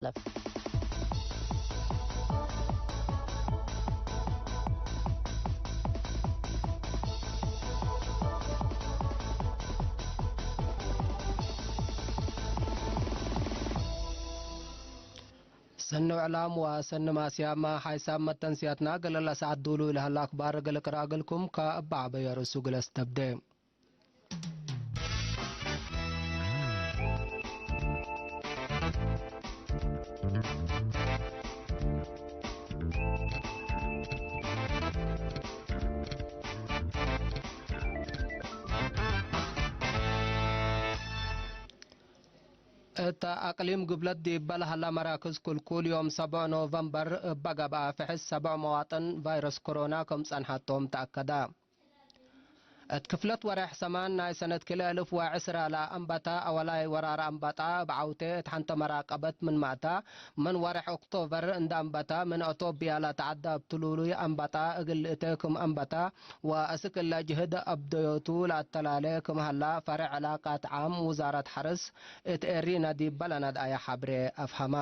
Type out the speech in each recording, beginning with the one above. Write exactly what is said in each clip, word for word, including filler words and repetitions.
ለፍ። ሰኒ ዕላም ወሰኒ ማስያም፣ ሓይሳብ መተንስያትና ገለለ ሰዓት ዱሉ ለሀላ አክባር እግል ቅረእ እግልኩም፣ ከእበ ዐበየ ርእሱ እግል አስተብዴ። እት አቅሊም ግብለት ዲበ ለሀላ መራክዝ ኩልኩል፣ ዮም ሰብዕ ኖቨምበር እበ ገብአ ፍሕስ ሰብዕ መዋጥን ቫይረስ ኮሮና ክም ጸንሐቶም ተአከደ። እት ክፍለት ወሬሕ ሰማን ናይ ሰነት ክልኤ እልፍ ወዕስራ ለአንበተ አወላይ ወራር አንበጣ እብ ዐውቴ እት ሐንተ መራቀበት ምንመ እተ፣ ምን ወሬሕ ኦክቶበር እንደ አንበተ ምን አቶብያ ለተዐደ እብ ትሉሉይ አንበጣ እግል ልእቴ ክም አንበተ ወአስክ እለ ጅህድ አብደዮቱ ለአተላሌ ክም ሀላ ፈሬዕ ዕላቃት ዓም ውዛረት ሐርስ እት ኤሪነ ዲብ በለነድአየ ሐብሬ አፍሀመ።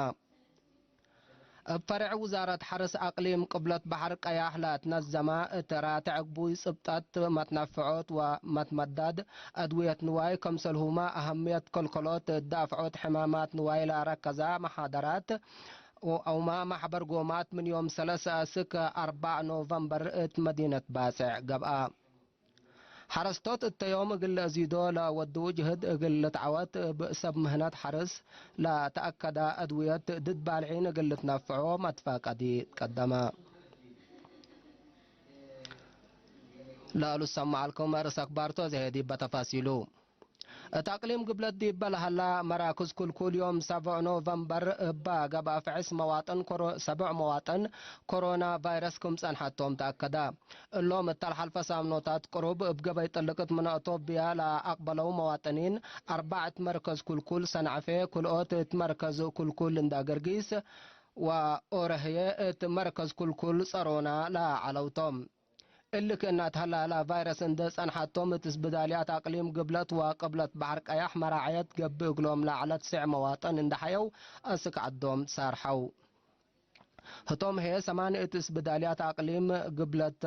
እብ ፈሬዕ ውዛረት ሐርስ አቅሊም ቅብለት በሐር ቀያሕ ለትነዘመ እት ራቴዕ ግቡይ ጽብጠት መትነፍዖት ወመትመዳድ አድውየት ንዋይ፣ ከምሰልሁመ አሀምየት ከልከሎት ዳፍዖት ሕማማት ንዋይ ለአረከዘ መሓደራት አውመ መሕበር ጎማት ምን ዮም ሰለሰ እስክ አርበዕ ኖቨምበር እት መዲነት ባጽዕ ገብአ። ሐረስቶት እተ ዮም እግል ለአዚዶ ለወድዉ ጅህድ እግል ልትዐወት፣ እብ ሰብ ምህነት ሐርስ ለተአከደ አድውየት ድድ ባልዒን እግል ልትነፍዖ መትፋቀዲ ትቀደመ። ለእሉ ሰማዕ አልኩም ርእስ አክባርቶ ዘሄ ዲበ ተፋሲሉ። እት አቅሊም ግብለት ዲበ ለሀላ መራክዝ ኩልኩል ዮም ሰብዕ ኖቨምበር እበ ገብአ ፍሕስ መዋጥን ኮሮ-፣ ሰብዕ መዋጥን ኮሮና ቫይረስ ክም ጸንሐቶም ተአከደ። እሎም እተ ለሐልፈ ሳምኖታት ቅሩብ እብ ገበይ ጥልቅት ምን አቶብያ ለአቅበለው መዋጥኒን፣ አርበዕ እት መርከዝ ኩልኩል ሰንዐፌ፣ ክልኦት እት መርከዝ ኩልኩል እንዳ ገርጊስ ወኦረህየ እት መርከዝ ኩልኩል ጸሮና ለዐለው ቶም። እሊ ክእናት ሀላላ ቫይረስ እንደ ጸንሐቶም እት እስብዳልያት አቅሊም ግብለት ወቅብለት በሐር ቀያሕ መራዐየት ገብእ እግሎም ለዐለት ስዕ መዋጥን እንደ ሐየው አስክ ዐዶም ሳርሐው። ህቶም ህዬ ሰማኒ እት እስብዳልያት አቅሊም ግብለት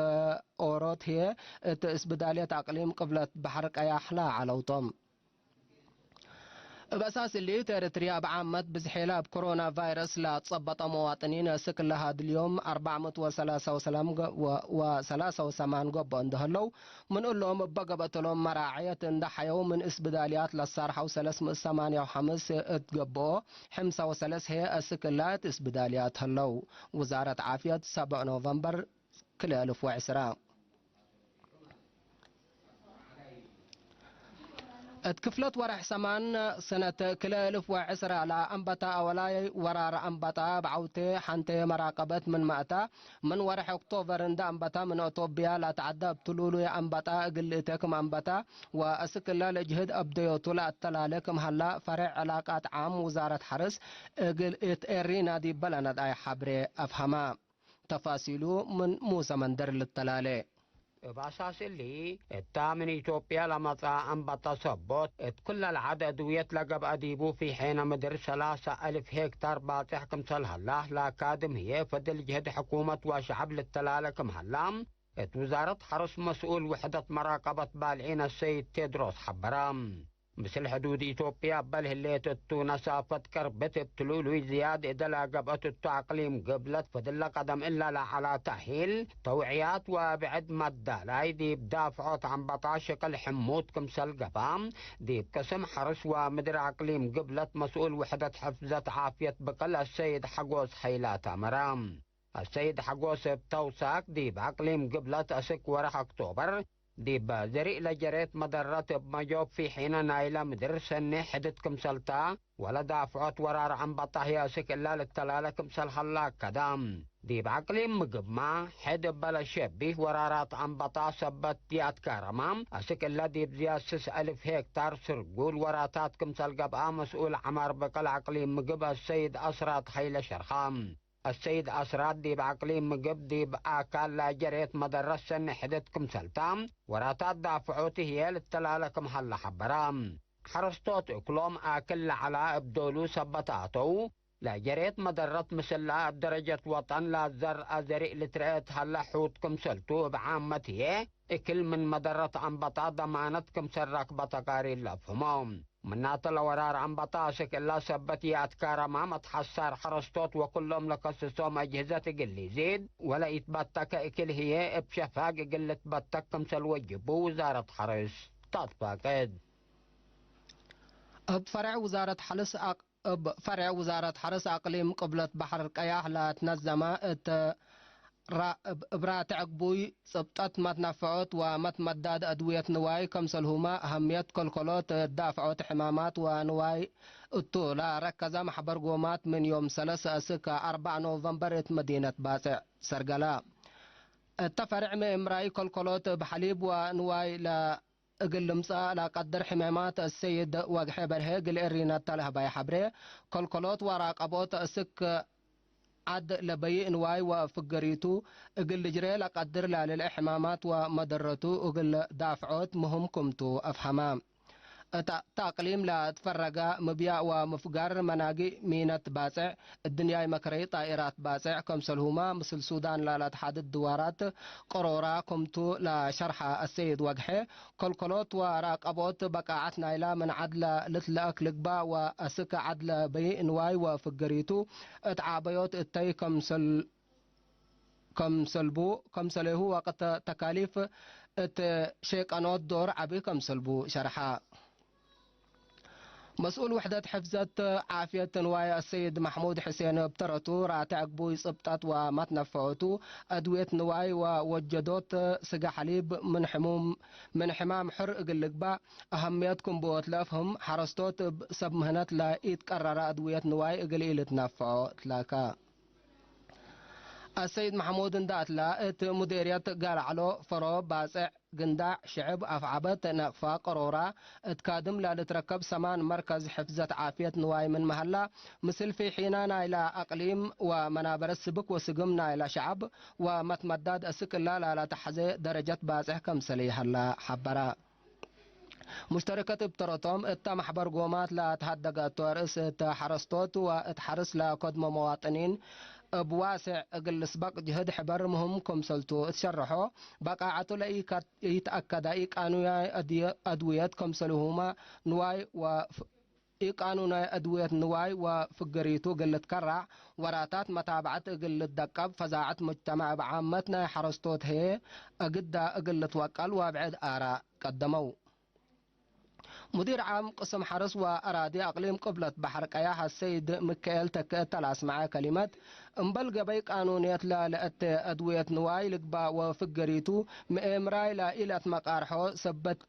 ኦሮት ህዬ እት እስብዳልያት አቅሊም ቅብለት በሐር ቀያሕ ለዐለው ቶም። እብ አሳስ እሊ፣ እት ኤረትርያ እብ ዓመት ብዝሔ ለእብ ኮሮና ቫይረስ ለአትጸበጠ መዋጥኒን አስክ ለሀድል ዮም አርበዕ ምእት ወሰላሳ ወሰላም ገ-፣ ወ-፣ ወሰላሳ ወሰማን ገብኦ እንደ ህለው፣ ምን እሎም እበ ገብአትሎም መራዐየት እንደ ሐየው ምን እስብዳልያት ለሳርሐው ሰለስ ምእት ሰማንያ ወሐምስ እት ገብኦ፣ ሕምሳ ወሰለስ ህዬ አስክ እለ እት እስብዳልያት ህለው። ውዛረት ዓፍየት ሰብዕ ኖቨምበር ክልኤ እልፍ ወዕስራ። እት ክፍለት ወርሕ ሰማን ሰነት ክልኤ እልፍ ወዕስራ ለአንበተ አወላይ ወራር አንበጣ እብ ዐውቴ ሐንቴ መራቀበት ምንመ እተ፣ ምን ወርሕ ኦክቶበር እንደ አንበተ ምን አቶብያ ለአትዐደ እብ ትሉሉይ አንበጣ እግል ልእቴ ክም አንበተ ወአስክ እለ ለጅህድ አብደዮቱ ለአተላሌ ክም ሀላ ፈሬዕ ዕላቃት ዓም ውዛረት ሐርስ እግል እት ኤሪና ዲበ ለነድአይ ሐብሬ አፍሀመ። ተፋሲሉ ምን ሙሰ መንደር ልተላሌ። እብ አሳስ እሊ፣ እታ ምን ኢትዮጵያ ለመጽአ አንበጣ ሰቦት፣ እት ኩለ ለዐድ አድውየት ለገብአ ዲቡ፣ ፊ ሔነ ምድር ሰላሳ አልፍ ሄክታር ባጽሕ ክምሰል ሀላ፣ ለአካድም ህዬ ፈድል ጅህድ ሕኩመት ወሸዐብ ልተላለ ክም ሀላ፣ እት ውዛረት ሐርስ መስኡል ውሕደት መራቀበት ባልዒን አሰይድ ቴድሮስ ሐበረ። ምስል ሕዱድ ኢትዮጵያ እበ ለህሌት እቱ፣ ነሳፈት ቅርብት እብ ትሉሉይ ዝያድ እደ ለገብአት እቱ፣ አቅሊም ግብለት ፈድለ ቀደም እለ ለዐላ ተእሂል፣ ተውዕያት ወብዕድ መዳላይ ዲብ ዳፍዖት አንበጣ ሽቅል ሕሙት ክምሰል ገብአ፣ ዲብ ቅስም ሐርስ ወምድር አቅሊም ግብለት መስኡል ውሕደት ሕፍዘት ዓፍየት ብቅል አሰይድ ሐጎስ ሐይላት አመረ። አሰይድ ሐጎስ እብ ተውሳክ፣ ዲብ አቅሊም ግብለት አስክ ወርሕ ኦክቶበር፣ ዲብ ዘሪእ ለጀሬት መደረት እብ መጆብ ፊ ሒነ ናይለ ምድር ሰኒ ሕድት ክምሰልታ፣ ወለዳፍዖት ወራር አንበጣ ህዬ አስክ እለ ልተላለ ክምሰል ሀላ አከደ። ዲብ አቅሊም ምግብማ፣ ሕድ እበ ለሸቢህ ወራራት አንበጣ ሰበት ይአትካረማ፣ አስክ እለ ዲብ ዝያድ ስስ አልፍ ሄክታር ስርጉል ወራታት ክምሰል ገብአ፣ መስኡል ዐማር ብቅል አቅሊም ምግብ አሰይድ አስራት ሀይለ ሸርሐ። አሰይድ አስራት ዲብ አቅሊም ምግብ ዲብ አካል ለጀሬት መደረት ሰኒ ሕድት ክምሰልታ፣ ወራታት ዳፍዖት ህዬ ልተላለ ክም ሀለ ሐበረ። ሐረስቶት እክሎም አክል ለዐላ እብ ዶሉ ሰበት አተው፣ ለጀሬት መደረት ምስላ እብ ደረጀት ወጠን ለዘርአ ዘሪእ ልትረኤ እት ሀለ ሑት ክምሰልቱ፣ እብ ዓመት ህዬ እክል ምን መደረት አንበጣ ደማነት ክምሰል ረክበ ተቃሪር ለአፍህሞ። ምናተ ለወራር አንበጣ አስክ እላ ሰበት ይአትካረማ መትሐሳር ሐረስቶት ወኩሎም ለከስሶም አጅህዘት እግል ኢዚድ ወለኢትበተከ እክል ህዬ እብ ሸፋግ እግል ልትበተክ ክምሰል ወጅቡ ውዛረት ሐርስ ተአትፋቅድ። እብ ፈሬዕ ውዛረት ሐርስ አቅ-፣ እብ ፈሬዕ ውዛረት ሐርስ አቅሊም ቅብለት በሐር ቀያሕ ለትነዘመ እት ራ-፣ እብ-፣ እብ ራትዕ ግቡይ ጽብጠት መትነፈዖት ወመትመዳድ አድውየት ንዋይ ከምሰልሁመ አሀምየት ከልከሎት ዳፍዖት ሕማማት ወንዋይ እቱ ለረከዘ መሕበር ጎማት ምን ዮም ሰለስ እስከ አርበዕ ኖቨምበር እት መዲነት ባጽዕ ሰርገለ። እተ ፈሬዕ ምእምራይ ከልከሎት እብ ሐሊብ ወንዋይ ለ እግል ልምጸእ ለቀድር ሕሜማት አሰይድ ወግሐ በርሄ እግል እሪነት ተለህባይ ሐብሬ፣ ከልከሎት ወራቀቦት እስክ ዐድ ለበይእ ንዋይ ወፍገሪቱ እግል ልጅሬ ለቀድር ለልልአ ሕማማት ወመደረቱ እግል ዳፍዖት ምህም ክምቱ አፍሀመ። እት አቅሊም ለትፈረገ ምብያእ ወምፍጋር መናጊእ ሚነት ባጽዕ፣ እድንያይ መክረይ ጣኢራት ባጽዕ፣ ከምሰልሁመ ምስል ሱዳን ላለትሓድድ ድዋራት ቅሮራ ክምቱ ለሸርሐ አሰይድ ወግሐ፣ ከልከሎት ወራቀቦት በቃዐት ናይላ ምን ዐድ ለልትለአክ ልግባእ ወአስክ ዐድ ለበይእ ንዋይ ወፍገሪቱ እት ዐበዮት እተይ ከምሰል-፣ ከምሰልቡ፣ ከምሰሌሁ ወቅት ተካሊፍ እት ሼቀኖት ዶር ዐቢ ከምሰልቡ ሸርሐ። መስኡል ውሕደት ሕፍዘት ዓፍየት ንዋይ አሰይድ መሕሙድ ሕሴን እብ ተረቱ፣ ራትዕ ግቡይ ጽብጠት ወመትነፈዖቱ፣ አድውየት ንዋይ ወወጀዶት ስገ ሐሊብ ምን ሕሙም፣ ምን ሕማም ሕር እግል ልግባእ አሀምየት ክም ብኦት ለአፍህም፣ ሐረስቶት እብ ሰብ ምህነት ለኢትቀረረ አድውየት ንዋይ እግል ኢልትነፈዖ ትላከ። አሰይድ መሐሙድ እንደ አትላ፣ እት ሙዴርየት ጋልዐሎ፣ ፈሮ፣ ባጽዕ፣ ግንዳዕ፣ ሽዕብ፣ አፍዐበት፣ ነቅፋ፣ ቀሮራ፣ እት ካድም ለልትረከብ ሰማን መርከዝ ሕፍዘት ዓፍየት ንዋይ ምንመ ሀላ፣ ምስል ፊሒና ናይላ አቅሊም ወመናበረት ስብክ ወስግም ናይላ ሸዐብ ወመትመዳድ እስክ እላ ላላተሐዜ ደረጀት ባጽዕ ከምሰል ሀላ ሐበረ። ሙሽተረከት እብ ተረቶም፣ እተ መሕበር ጎማት ለአትሀደገ እቱ አርእስ እተ ሐረስቶት ወእት ሐርስ ለከድሞ መዋጥኒን እብ ዋሴዕ እግል ልስበቅ ጅህድ ሕበር ምህም ክምሰልቱ እት ሸርሖ፣ በቃዐቱ ለኢከ-፣ ኢተአከደ ኢቃኑያይ አድየ-፣ አድውየት ክምሰልሁመ ንዋይ ወፍ-፣ ኢቃኑናይ አድውየት ንዋይ ወፍገሪቱ እግል ልትከራዕ፣ ወራታት መታብዐት እግል ልትደቀብ፣ ፈዛዐት ሙጅተመዕ እብ ዓመት ናይ ሐረስቶት ህዬ አግዳ እግል ልትወቀል ወብዕድ አራእ ቀደመው። ሙዲር ዓም ቅስም ሐርስ ወአራዲ አቅሊም ቅብለት በሐር ቀያሕ አሰይድ ምክኤል ተክእ እተ ለአስመዐ ከሊመት፣ እምበል ገበይ ቃኑንየት ለለአተ አድውየት ንዋይ ልግባእ ወፍገሪቱ ምኤምራይ ለኢለአትመቃርሖ ሰበት፣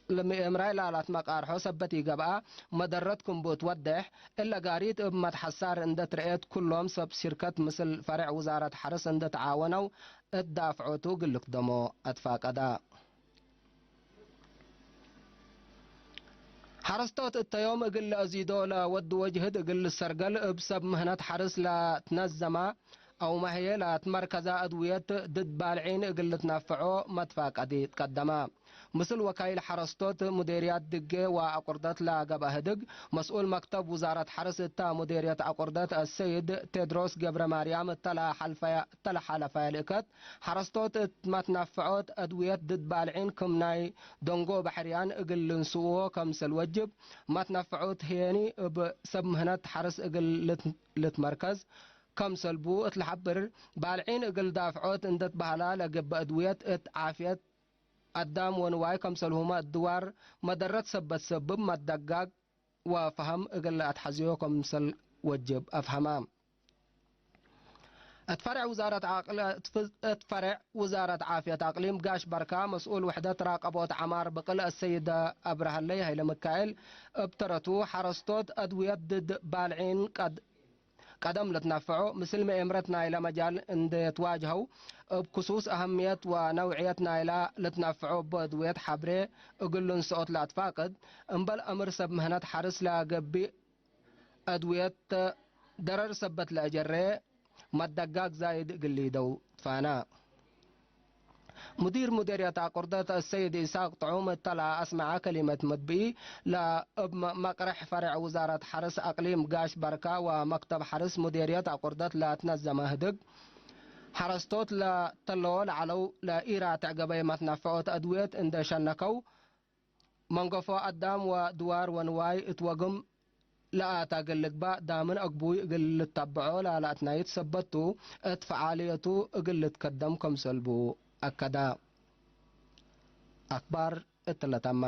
ለምኤምራይ ላላትመቃርሖ ሰበት ኢገብአ፣ መደረት ክም ቡ ትወዴሕ፣ እለ ጋሪት እብ መትሐሳር እንደ ትረኤት፣ ኩሎም ሰብ ሽርከት ምስል ፈሬዕ ውዛረት ሐርስ እንደ ተዓወነው እት ዳፍዖቱ እግል ልክደሞ አትፋቀዳ። ሐረስቶት እተ ዮም እግል ለአዚዶ ለወድዎ ጅህድ እግል ልሰርገል፣ እብ ሰብ ምህነት ሐርስ ለትነዘማ አውመ ህዬ ለትመርከዛ አድውየት ድድ ባልዒን እግል ልትነፍዖ መትፋቀዲ ትቀደማ። ምስል ወካይል ሐረስቶት ሙዴርያት ድጌ ወአቁርደት ለገብአ ህድግ፣ መስኡል መክተብ ውዛረት ሐርስ እተ ሙዴርየት አቁርደት አሰይድ ቴድሮስ ገብረ ማርያም እተ ለሐልፈያ-፣ እተ ለሐለፈ ልእከት፣ ሐረስቶት እት መትነፍዖት አድውየት ድድ ባልዒን ክም ናይ ደንጎ በሕርያን እግል ልንስእዎ ከምሰል ወጅብ፣ መትነፍዖት ህዬኒ እብ ሰብ ምህነት ሐርስ እግል ልት-፣ ልትመርከዝ ከምሰል ቡ እት ለሐብር፣ ባልዒን እግል ዳፍዖት እንደ ትበህላ ለገብእ አድውየት እት ዓፍየት አዳም ወንዋይ ከምሰልሁመ እት ድዋር መደረት ሰበት ሰብብ መትደጋግ ወፈሀም እግል ለአትሐዝዮ ከምሰል ወጅብ አፍሀማ። እት ፈሬዕ ውዛረት ዓቅል-፣ እት ፍ-፣ እት ፈሬዕ ውዛረት ዓፍየት አቅሊም ጋሽ በርካ መስኡል ውሕደት ራቀቦት ዐማር ብቅል አሰይደ አብረሃለይ ሀይለ ምካኤል እብ ተረቱ፣ ሐረስቶት አድውየት ድድ ባልዒን ቀድ-፣ ቀደም ልትነፍዖ፣ ምስል መኤምረት ናይለ መጃል እንዴ ትዋጅሀው፣ እብ ክሱስ አሀምየት ወነውዕየት ናይላ ልትነፍዖ እቡ አድውየት ሐብሬ እግል ልንሰኦት ለአትፋቅድ፣ እምበል አምር ሰብ ምህነት ሐርስ ለገብእ አድውየት ደረር ሰበት ለአጀሬ፣ መትደጋግ ዛይድ እግል ሊደው ትፋና። ሙዲር ሙዴርየት አቁርደት አሰይድ ኢሳቅ ጥዑም እተ ለአስመዐ ከሊመት መትብኢ፣ ለእብ መቅርሕ ፈሬዕ ውዛረት ሐርስ አቅሊም ጋሽ በርካ ወመክተብ ሐርስ ሙዴርየት አቁርደት ለትነዘመ ህድግ፣ ሐረስቶት ለተለዎ ለዐለው ለኢራትዕ ገበይ መትነፍዖት አድውየት እንዴ ሸነከው፣ መንገፎ አዳም ወድዋር ወንዋይ እት ወግም ለአተ እግል ልግባእ ዳምን አግቡይ እግል ልተብዖ ላለአትናይት ሰበት ቱ፣ እት ፈዓልየቱ እግል ልትከደም ከምሰልቡ አከደ። አክባር እትለ ተመ።